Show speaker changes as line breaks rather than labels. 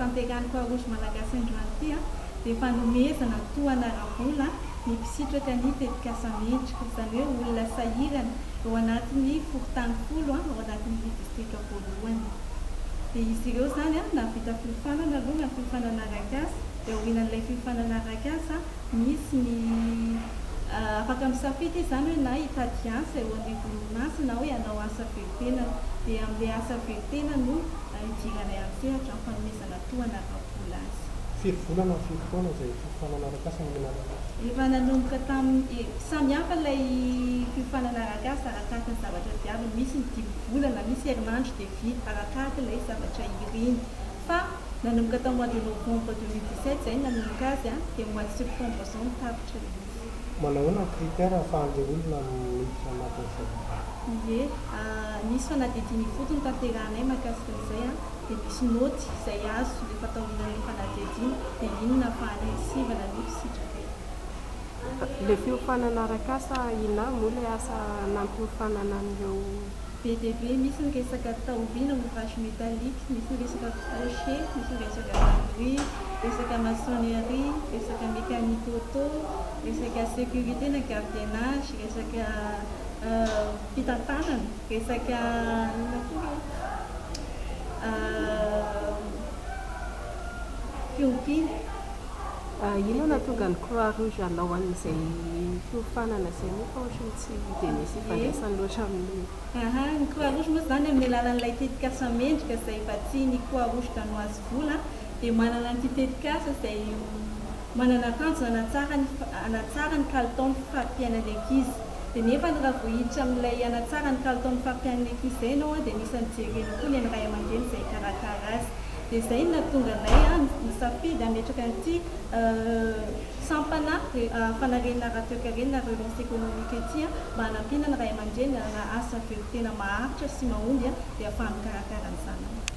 tanterahin'ny Croix Rouge Malagasy androany ity dia fanomezana tohana ara-bola ny mpisitraka ny tetikasa Mendrika, izany hoe olona sahirana eo anatin'ny fokontany 10 ao anatin'ny distrika voalohany. Dia izy ireo izany nahavita fiofanana aloha na fiofanana arak'asa, dia aorianan'ilay fiofanana arak'asa misy ny afaka misafidy izy izany hoe na hitady asa eo anivon'ny orinasa na hoe hanao asa velon-tenana. Dia amin'ilay asa velon-tena no hidiranay an-tsehatra amin'ny fanomezana tohana ara-bola azy.
Firy volana na firy taona izay fiofanana arak'asa nomena anareo?
Efa nanomboka tamin'ny, samy hafa ilay fiofanana arak'asa arakaraka ny zavatra diaviny. Misy ny 5 volana, misy herinandro dia vita arakaraka ilay zavatra iriny. Fa nanomboka tamin'ny mois de novembre 2017 izay no nanomboka azy, dia mois de septembre izao no tapitra ilay izy.
Manao ahoana ny critère ahafahan'ilay olona miditra anatin'izay?
Ie, nisy fanadihadiana ifotony tanterahanay mahakasika an'izay, dia misy naoty izay azo rehefa taorianan'ilay fanadihadiana, dia iny no nahafahanay nisivana ny mpisitraka.
Ilay fiofanana arak'asa inona avy moa ilay asa nampiofanana an'ireo?
Be dia be, misy ny resaka taovina, ouvrage métallique, misy ny resaka crochet, misy ny resaka vannerie, resaka maçonnerie, resaka mécanique auto, resaka sécurité na gardiennage, resaka fitantanana, resaka inona koa fiompiana.
Inona no nahatonga ny Croix Rouge hanao an'izay fiofanana izay nefa ohatran'ny tsy dia misy ifandraisany loatra amin'ny?
Aha, ny Croix Rouge moa izany amin'ny alalan'ilay tetikasa Mendrika izay vatsian'ny Croix Rouge Danoise vola dia manana an'ity tetikasa izay manana tanjona hanatsara ny hanatsara ny kalitaon'ny fari-piainan'ny ankizy. Dia nefa raha vao hiditra amin'ilay hanatsara ny kalitaon'ny fari-piainan'ny ankizy izay ianao dia anisan'ny jerena koa ny an'ny ray aman-dreny izay hikarakara azy. Dia izay no nahatonga anay nisafidy hametraka an'ity sampana fanarenana ara-toekarena na relance économique ity mba hanampiana ny ray aman-dreny hanana asa velon-tena maharitra sy mahomby dia ahafahany mikarakara ny zanany.